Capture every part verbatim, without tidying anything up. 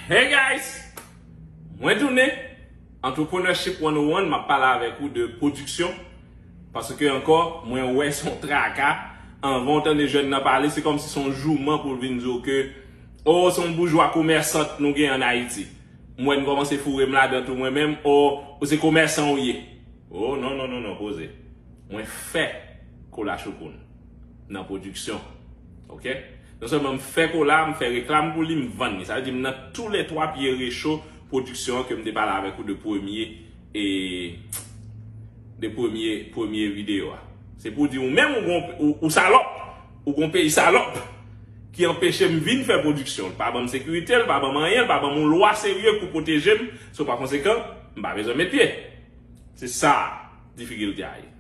Hey guys! Mwen tounen. Entrepreneurship one oh one, m ap pale avèk ou de pwodiksyon. Paske ankò, mwen wè se yon traka. Anvan w tande jèn nan pale, se kòmsi se yon jouman pou l vin di w ke, o, se yon boujwa komèsant nou gen ann Ayiti. M wè n kòmanse foure m ladan tou mwen menm, o, ou se komèsan ou ye. O, non, non, non, non, poze. Mwen fè kola choukoun nan pwodiksyon. Oke? Non sèlman m fè kola, m fè reklam pou li, m vann li. Sa vle di m nan toulètwa pye recho pwodiksyon an ke m te pale avèk ou de premye, e, de premye, premye videyo a. Se pou di ou menm ou gon, ou, ou salòp, ou gon peyi salòp ki anpeche m vin fè pwodiksyon. L pa ban m sekirite, l pa ban m anyen, l pa ban m yon lwa serye pou pwoteje m. So pa konsekan, m pa bezwen met pye. Se sa difikilte a ye.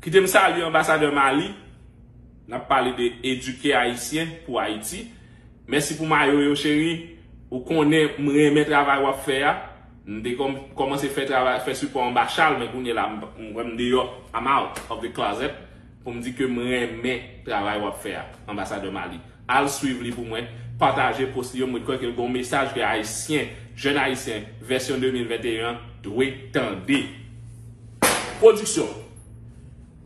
Kite m salye anbasadè Mali. N ap pale de edike ayisyen pou Ayiti. Mèsi pou mayo yo, cheri. Ou konnen m renmen travay w ap fè a. M te kòm-, kòmanse fè travay, fè sipò anba chal, men kounye la, m, m, m deyò, I'm out of the closet. Pou m di ke m renmen travay w ap fè a, anbasadè Mali. Al swiv li pou mwen, pataje post li yo, mwen kwè ke l gon mesaj ke Ayisyen, jèn Ayisyen, vèsyon de mil venteyen an, dwe tande. Pwodiksyon.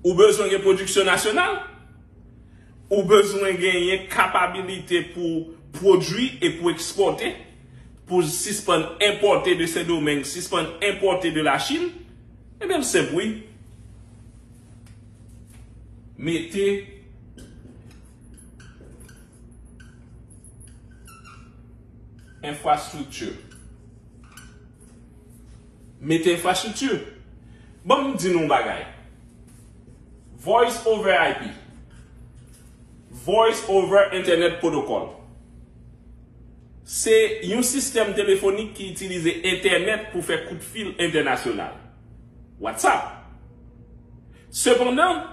Ou bezwen gen pwodiksyon nasyonal? Ou bezwen genyen kapabilite pou pwodui e pou ekspòte, pou sispann enpòte de Sendomeng, sispann enpòte de Lachin? Ebyen, l senp, wi. Mete enfrastrikti. Mete enfrastrikti. Ban m di nou yon bagay. Voice over I P. Voice over Internet Protocol. Se yon sistèm telefonik ki itilize entènèt pou fè kout fil entènasyonal. WhatsApp. Sepandan,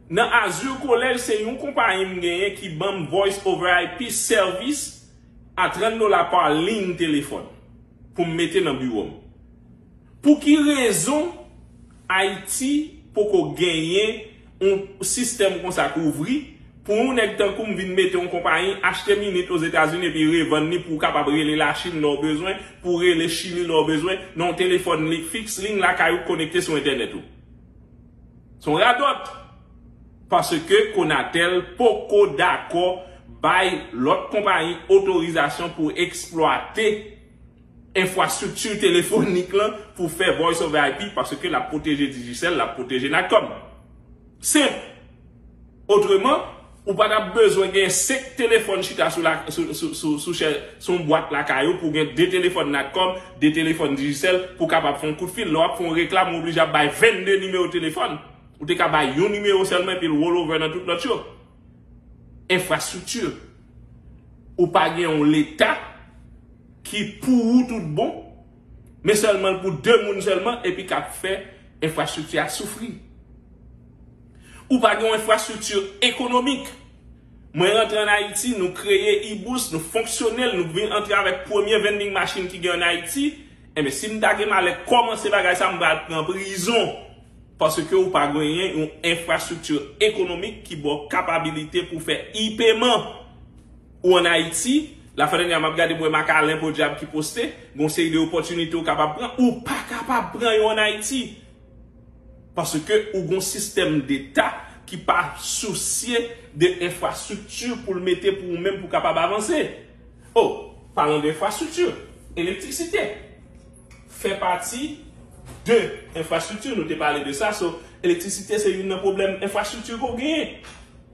nan Azure College, se yon konpayi m genyen ki ban m voice over I P sèvis a trant dola pa liy telefòn pou m mete nan biwo m. Pou ki rezon Ayiti poko genyen yon sistèm konsa k ouvri pou yon nèg tankou m vin mete yon konpayi, achte minit Ozetazini epi revann li pou w kapab rele Lachin lè w bezwen, pou w rele Chili lè w bezwen, nan yon telefòn li fiks, liy lakay ou konekte sou entènèt ou? Se yon radòt. Paske Conatel poko dakò bay lòt konpayi otorizasyon pou eksplwate enfrastrikti telefonik lan pou fè voice over I P, paske l ap pwoteje Digicel, l ap pwoteje Natcom. Senp. Otreman, ou pa t ap bezwen gen senk telefòn chita sou la, sou, sou, sou, sou chè, sou yon bwat lakay ou pou w gen de telefòn Natcom, de telefòn Digicel pou w kapab fè yon kout fil. Lè w ap fè yon reklam, ou oblije ap bay vennde nimewo telefòn. Ou te ka bay yon nimewo sèlman epi l roll over nan tout lòt yo. Enfrastrikti. Ou pa gen yon Leta ki pou ou tout bon, men sèlman l pou de moun sèlman epi k ap fè enfrastrikti a soufri. Ou pa gen yon enfrastrikti ekonomik. Mwen rantre ann Ayiti, nou kreye Ibous, nou fonksyonèl, nou vin antre avèk premye vending machine ki gen ann Ayiti. Enben, si m ta gen malè kòmanse bagay sa, m pral pran prizon. Paske ou pa genyen yon enfrastrikti ekonomik ki ba w kapabilite pou fè ipeman. Ou ann Ayiti, lafèdènyè m ap gade m wè Macalin podyab ki poste, gon seri de opòtinite ou kapab pran, ou pa kapab pran yo ann Ayiti. Paske ou gon sistèm deta ki pa sousye de enfrastrikti pou l mete pou ou menm pou w kapab avanse. O, palan de enfrastrikti, elektrisite fè pati de enfrastrikti, nou te pale de sa, so elektrisite se youn nan pwoblèm enfrastrikti ke w genyen.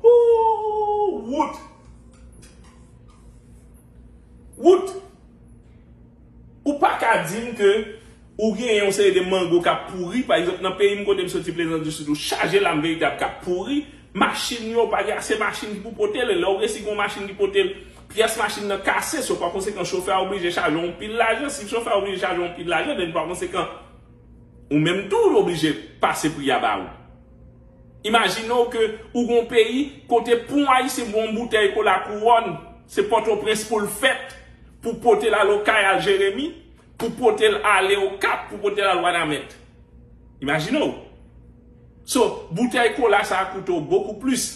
Ooh, wout. Wout. Ou pa ka di m ke ou genyen yon seri de mango k ap pouri, pa egzanp, nan peyi m kote m soti, Plezans di Sid, ou chaje lam veritab k ap pouri, machin yo, pa gen ase machin ki pou pote l, lè w resi gen yon machin ki pote l, pyès machin nan kase, so pa konsekan, chofè a oblije chaje yon pil lajan, si chofè a oblije chaje yon pil lajan, then pa konsekan, ou menm tou, ou oblije pase pri a ba ou. Imajine w ke ou gon peyi kote pou yon Ayisyen bwè yon boutèy kola Kouwòn, se Pòtoprens pou l fèt, pou pote l al Okay, al Jeremi, pou pote l ale Okap, pou pote l al Wanament. Imajine w. So, boutèy kola sa a koute w bokou plis.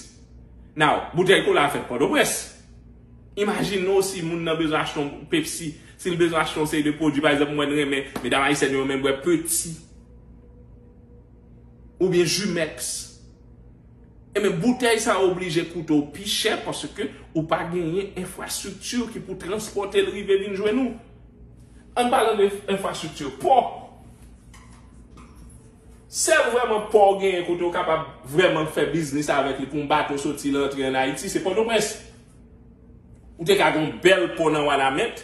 Now, boutèy kola a fèt Pòtoprens. Imajine w si moun nan bezwen achte yon Pepsi, si l bezwen achte yon seri de pwodui, pa egzanp, mwen renmen, medam ayisyèn yo renmen bwè Pepsi, oubyen Jumex. Ebyen, boutèy sa oblije koute w pi chè paske ou pa genyen enfrastrikti ki pou transpòte l rive vin jwenn ou. An palan de enfrastrikti, pò. Sèl vrèman pò w genyen kote w kapab vrèman fè biznis avèk li pou yon bato soti l antre ann Ayiti, se Pòtoprens. Ou te ka gen yon bèl pò nan Wanament,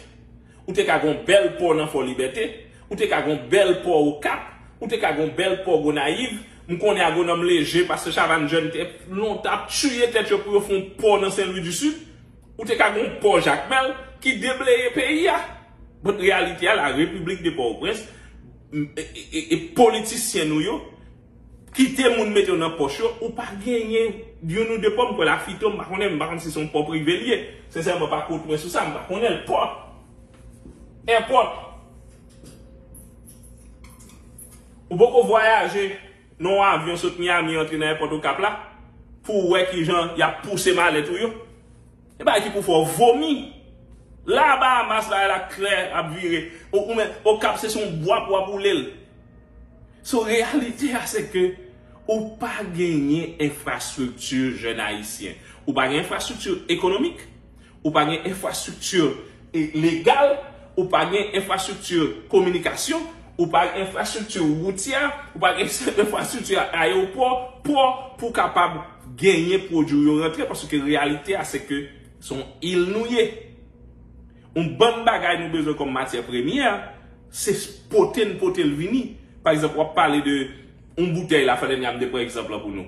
ou te ka gen yon bèl pò nan Fò Libète, ou te ka gen yon bèl pò Okap, ou te ka gen yon bèl pò Gonayiv. M konnen Agwonòm Leje, Pastè Chavannes Jeune te lontan ap tiye tèt yo pou yo fè yon pò nan Sen Lwi di Sid. Ou te ka gen yon pò Jakmèl ki debleye peyi a. But reyalite a, la République de Port-au-Prince, e, e, e, e politisyen nou yo, kite moun mete yo nan pòch yo, ou pa genyen youn ou de pò, m kwè la Fito, m pa konnen, m pa konn si se yon pò prive l ye. Sensèman, pa kout mwen sou sa, m pa konnen l pò. Èpòt. Ou poko vwayaje nan yon avyon sot Miami antre nan èpòt Okap la pou w wè kijan y ap pouse malèt ou yo. E bagay ki pou fè w vomi. La Bahamas, bagay la klè ap vire. Ou, ou men, Okap se sou yon bwa pou w ap woule l. So, reyalite a, se ke ou pa genyen enfrastrikti jèn ayisyen. Ou pa gen enfrastrikti ekonomik, ou pa gen enfrastrikti, e, legal, ou pa gen enfrastrikti kominikasyon, ou pa gen enfrastrikti woutyè, ou pa gen enfrastrikti ayewopò, pò pou kapab genyen pwodui yo rantre, paske reyalite a, se ke se yon il nou ye. Yon bann bagay nou bezwen kòm matyè premyè, se pote n pote l vini. Pa egzanp, w ap pale de yon boutèy la, fè dènye a m te pran egzanp lan pou nou.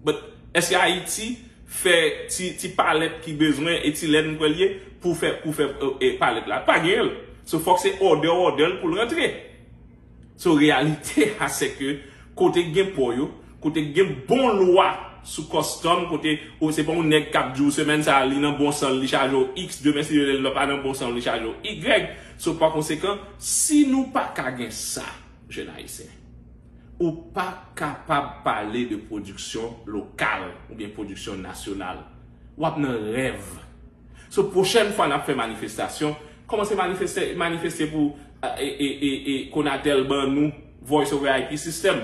But, èske Ayiti fè ti, ti palèt ki bezwen e ti lèd m kwè l ye pou fè, pou fè, e, e, palèt la? Pa genyen l. So, fòk se order, order l pou l rantre. So, reyalite a, se ke kote k gen pò yo, kote k gen bon lwa sou custom, kote ou se pa yon nèg k ap di w semèn sa a, li nan bon san l, li chaje w X, demen si Dye vle, l pa nan bon san l, li chaje w Y. So, pa konsekan, si nou pa ka gen sa, jèn ayisyen, ou pa kapab pale de pwodiksyon lokal oubyen pwodiksyon nasyonal. W ap nan rèv. So, pwochèn fwa n ap fè manifestasyon, kòmanse manifeste, manifeste pou, e, e, e, e, Conatel ban nou Voice over I P system.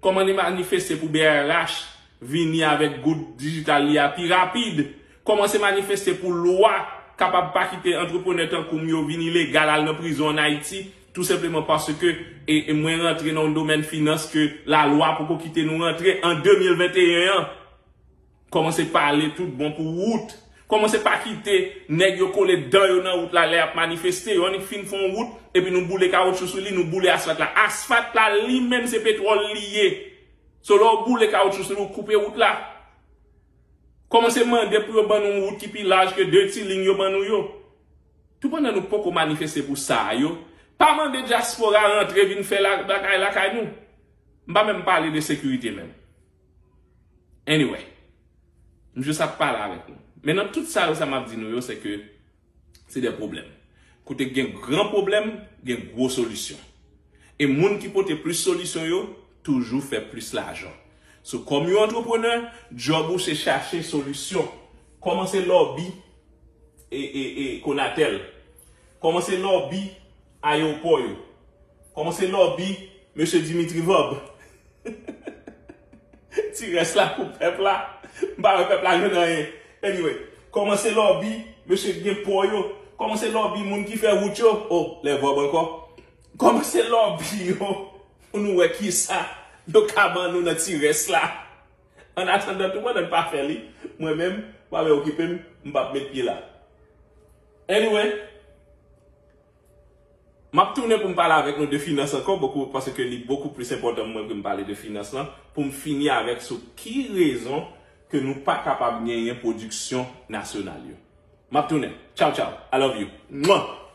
Kòmanse manifeste pou B R H vini avèk goud dijital li a pi rapid. Kòmanse manifeste pou lwa kapab pa kite antreprenè tankou m yo vin ilegal al nan prizon ann Ayiti, tou senpleman paske, e, e mwen rantre nan yon domèn finans ke lalwa poko kite nou rantre an de mil venteyen an. Kòmanse pale tout bon pou wout. Kòmanse pa kite nèg yo kole dan yo nan wout la lè y ap manifeste. Yo annik fin fè yon wout, epi nou boule kawotchou sou li, nou boule asfalt la. Asfalt la li menm se petwòl li ye. So lè w boule kawotchou sou li, w koupe wout la. Kòmanse mande pou yo ban nou yon wout ki pi laj ke de ti liy yo ban nou yo. Toupandan nou poko manifeste pou sa a yo, pa mande dyaspora rantre vin fè la, bagay lakay nou. M pa menm pale de sekirite menm. Anyway, m jis ap pale avèk nou. Men nan tout sa yo, sa m ap di nou yo, se ke se de pwoblèm. Kote gen gran pwoblèm, gen gwo solisyon. E moun ki pote plis solisyon yo, toujou fè plis lajan. So, kòm yon antreprenè, djòb ou se chache solisyon. Kòmanse lòbi e, e, e, Conatel. Kòmanse lòbi ayewopò yo. Kòmanse lòbi mesye Dimitri Vorbe. Ti rès la pou pèp la. M pa wè pèp la jwenn anyen. Anyway, kòmanse lòbi mesye k gen pò yo. Kòmanse lòbi moun ki fè wout yo. Oh, lè Vorbe ankò. Kòmanse lòbi yo pou nou wè kisa yo ka ban nou nan ti rès la. Annatandan, toupandan n pa fè li, mwen menm, m pa vle okipe m, m p ap met pye la. Anyway, m ap tounen pou m pale avèk nou de finans ankò, bokou, paske li bokou plis enpòtan pou mwen ke m pale de finans lan, pou m fini avèk sou ki rezon ke nou pa kapab genyen pwodiksyon nasyonal yo. M ap tounen. Tchaw, tchaw. I love you. Mwa!